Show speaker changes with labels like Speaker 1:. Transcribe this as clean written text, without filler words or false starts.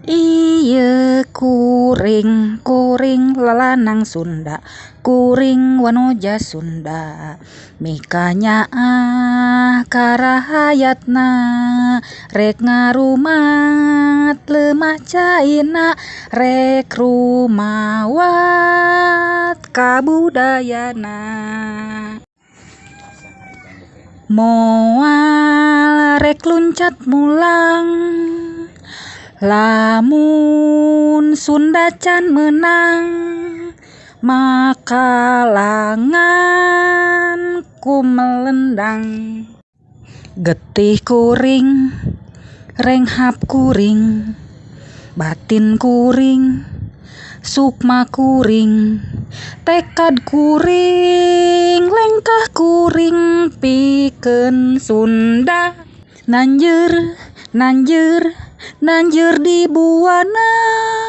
Speaker 1: Ieu kuring, kuring lalanang Sunda, kuring wanoja Sunda. Mikanyaah karahayatna, rek ngarumat lemah caina, rek rumawat kabudayana. Moal rek luncat mulang lamun Sunda can meunang, maka langan ku melendang. Getih kuring, renghap kuring, batin kuring, sukma kuring, tekad kuring, lengkah kuring pikeun Sunda. Nanjeur, nanjeur, nanjeur di buana.